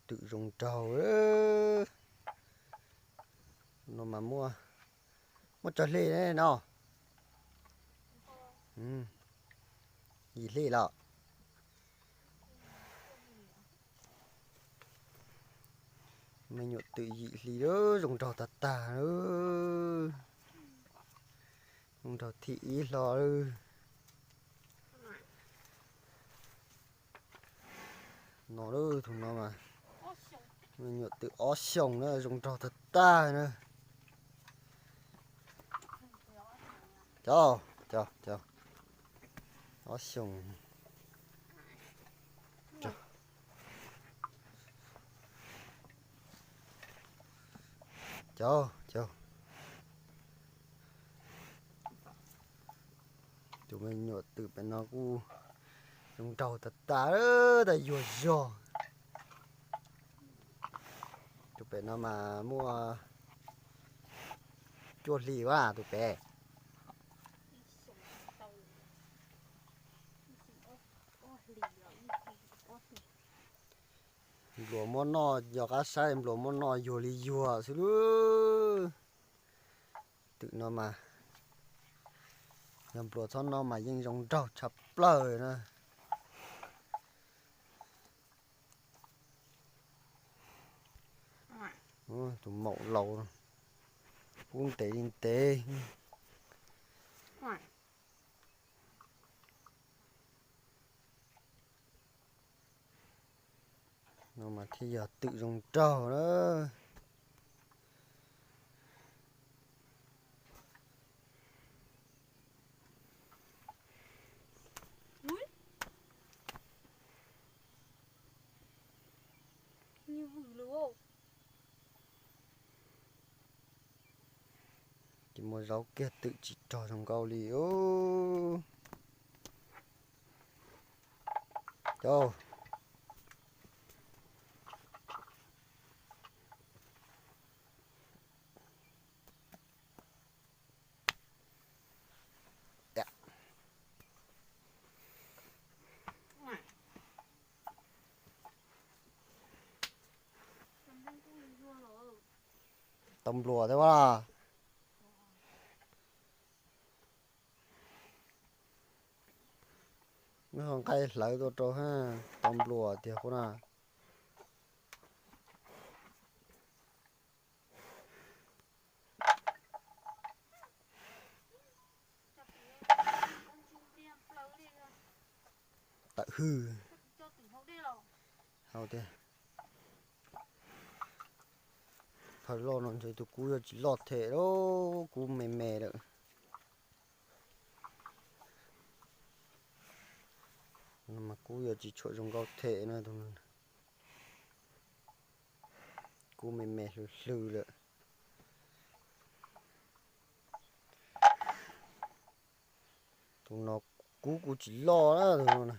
Twm zoo nraug. No mas muaj, muaj tsawg hli no? Yim hli los? Me nyuam twm yim hli lawm, zoo nraug tag tag. Zoo nraug thib ib hlo. No, tus no mas me nyuam twm ob xyoos na, zoo nraug tag tag na. Cov, cov, cov, ob xyoos. Cov, cov, tus me nyuam twm pem no kuj zoo nraug tag tag, tas yuag zog. Tus pem no mas muaj cuaj hli a, tus pem. Npluas muab noj, yog qab saib npluas muab noj yuag li yuag xwb lub. Twm no mas yog npluas txhob noj mas yeej zoo nraug tshaj plaws na. Tus maum laus, kub ntev li ntev. No mas thiaj yog twm zoo nraug na. Ces muaj zaub kiag twm tsis rog zoo nkauj li. Cov. Tau npluas thiab a. Nqaij hlawv tuaj rau, tau npluas tiag qub na. Tawm hwj. Hau tiag. Phawj loj no ntshe tus kub yuav tsis loj them lawm, kub me me lawm. Mas kub yuav tsis tshua zoo nkauj them na. Kub me me hlw hlw lawm. Tus no kub kuj tsis loj na, tus no.